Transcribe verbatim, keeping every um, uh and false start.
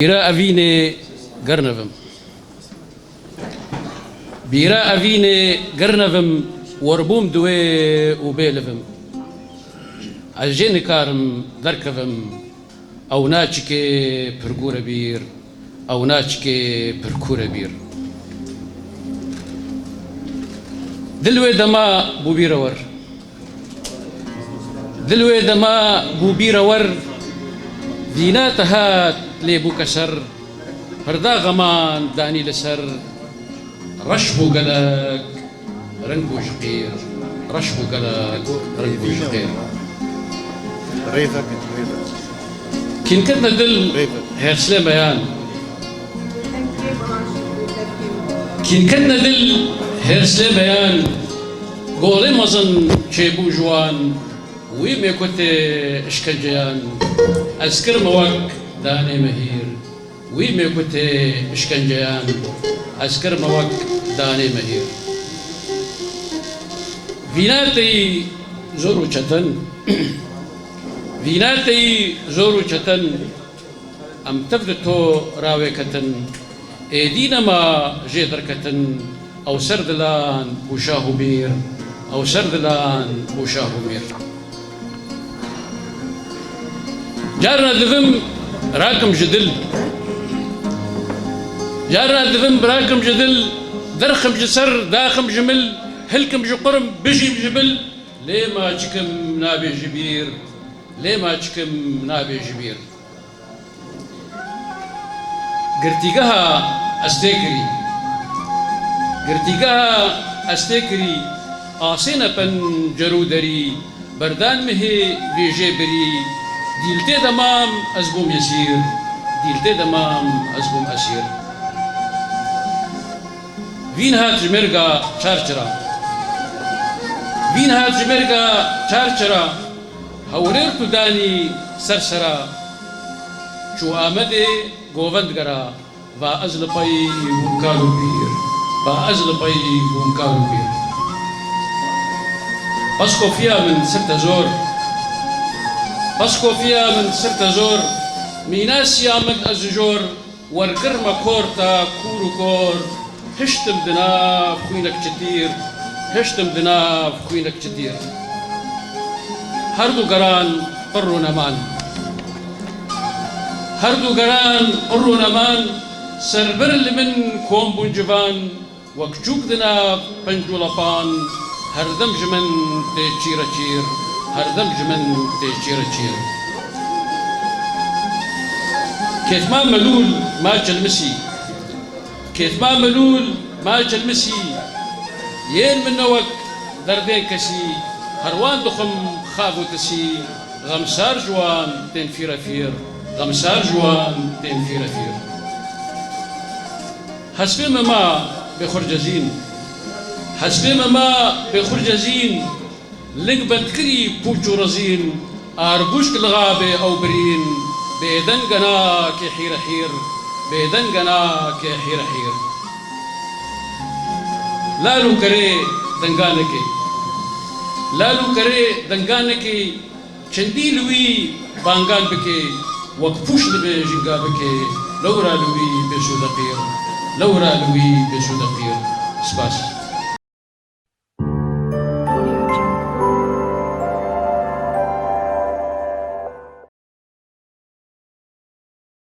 Bîra evînê gernevim. Bîra evînê gernevim, werbûm duwê û bêlivim. Ez jê nikarim derkevim, ew naçikê pirgûre bîr, ew naçikê pirkûre bîr. Dil wê dema bû bîre wer. Dil wê dema bû bîre wer, vîna te hat lê bû keser, pirda xeman danî li ser, reş bû gelek, reng bû ji qîr, reş bû gelek, reng bû ji qîr. Rêvek, rêvek. Kîn ketine dil, rêvek, hêrslê meyan. Kîn ketine dil, hêrslê meyan. Golê mezin çêbû ji wan, wî mêkutê işkenceyan. Ez kirme wek danê mehîr, wî mêkutê işkenceyan. Ez kirme wek danê mehîr. Vîna te yî zor û çetin, vîna te yî zor û çetin. Em tev di to rawê ketin, êdî nema jê derketin, ew ser dilan bû şah û mîr, ew ser dilan bû şah û mîr. Carna divim rakim ji dil, carna divim rakim ji dil, derxim ji ser, daxim ji mil, hilkim ji qurm, bijîm ji bil, lê maçikim nabê ji bîr, lê maçikim nabê ji bîr. Girtîgeha ez tê kirî. Girtîgeha ez tê kirî. Asê ne pencer û derî. Berdan mihê vêjê birî. Dîl tê demam ez bûm yesîr. Dîl tê demam ez bûm esîr. Vîn hat ji mêrga çar çira. Vîn hat ji mêrga çar çira. Hewrêr tu danî ser sera. Çû Amedê govend gera. Va ez li pey bûm kal û pîr. Va ez li pey bûm kal û pîr. Paskofiya min sirte zor. Paskofiya min sirte zor. Mînasiya min ez ji jor. Wergir me kor te kûr û kor, hiştim di nav xwînek çitîr, hiştim di nav xwînek çitîr. Her du geran qir û neman. Her du geran qir û neman, serbir li min kom bûn civan, wek çûk di nav penc û lepan, herdem ji min tê çîre çîr, herdem ji min tê çîre çîr. Kêfma melûl ma çilmisî. Kêfma melûl ma çilmisî. Yên min ne wek derdên kesî. Her wan dixwim xav û tisî. Xemsar ji wan tên fîrefîr. Xemsar ji wan tên fîrefîr. Hespê me ma bêxurcezîn. Hespê me ma bêxurcezîn. Ling bendkirî pûç û rezîn, arbûşk li xabê ew birîn, bêdeng e nakê hîre hîr, bêdeng e nakê hîre hîr. Lal û kerê dengan nekê. Lal û kerê dengan nekê, çendî li wî bangan bikê, wek pûş li vê jinga bikê, lewra li wî bê sûde qîr, lewra li wî bê sûde qîr. Spas.